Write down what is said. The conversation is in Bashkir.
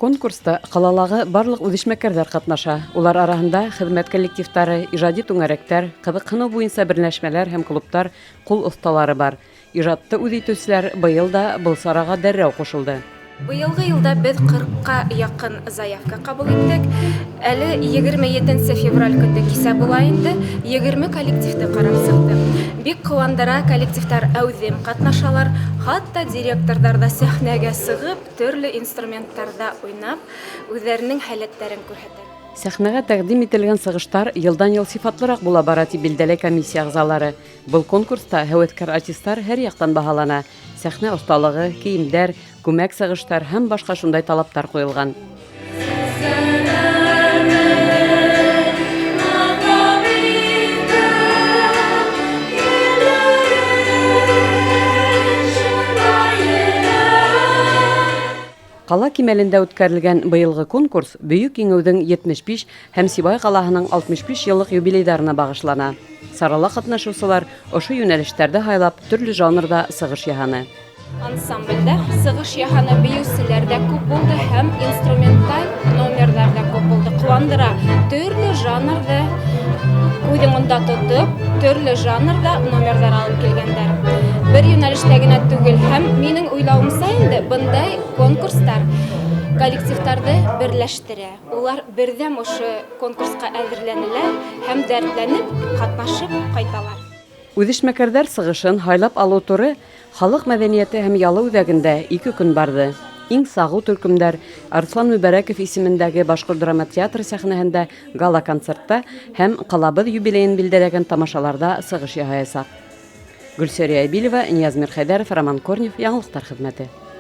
Конкурста ҡалалағы барлыҡ үҙешмәкәрҙәр ҡатнаша. Улар араһында хеҙмәт коллективтары, ижади түңәрәктәр, ҡыҙыҡһыныу буйынса берләшмәләр һәм клубтар, ҡул оҫталары бар. Ижадты үҙ итеүселәр быйыл да был сараға дәррәү ҡушылды. Быйылғы йылда беҙ 40-ҡа яҡын заявка ҡабул иттек. Әле 27 февраль көндө кисә була инде, 20 коллективты ҡарап сыҡтыҡ. Бик ҡыуандыра, коллективтар әүҙем ҡатнашалар, хатта директорҙар ҙа сәхнәгә сығып, төрлө инструменттарҙа уйнап, үҙҙәренең һәләттәрен күрһәтә. Сәхнәгә тәҡдим ителгән сығыштар йылдан-йыл сифатлыраҡ була бара, тип билдәләй комиссия ағзалары. Был конкурста һәүәҫкәр артистар һәр яҡтан баһалана. Сәхнә оҫталығы, кейемдәр, күмәк сығыштар һәм башҡа шундай талаптар ҡуйылған. Ҡала кимәлендә үткәрелгән быйылғы конкурс Бөйөк Еңеүҙең 75 һәм Сибай ҡалаһының 65 йыллыҡ юбилейҙарына бағышлана. Сарала ҡатнашыусылар ошо йүнәлештәрҙе һайлап, төрлө жанрҙа сығыш яһаны. Ансамблдә сығыш яһаны, бейеүселәр ҙә күп булды һәм инструменталь номерҙар ҙа күп булды. Ҡыуандыра, төрлө жанрҙы күҙ уңында тотоп, төрлө жанрҙа номерҙар алып килгәндәр. Бер йүнәлештә генә түгел һәм минең уйлауымса инде бындай конкурстар коллективтарҙы берләштерә. Улар берҙәм ошо конкурсҡа әҙерләнәләр һәм дәртләнеп ҡатнашып ҡайталар. Үҙешмәкәрҙәр сығышын һайлап алыу туры халыҡ мәҙәниәте һәм ялы үҙәгендә 2 көн барҙы. Иң сағыу төркөмдәр Арыҫлан Мөбәрәков исемендәге Башҡорт драма театры сәхнәһендә гала-концертта һәм ҡалабыҙ юбилейын билдәләгән тамашаларҙа сығыш яһаясаҡ. Гөлсәрия Әбилева, Нияз Мирхәйҙәров, Роман Корнев, Яңылыҡтар хеҙмәте.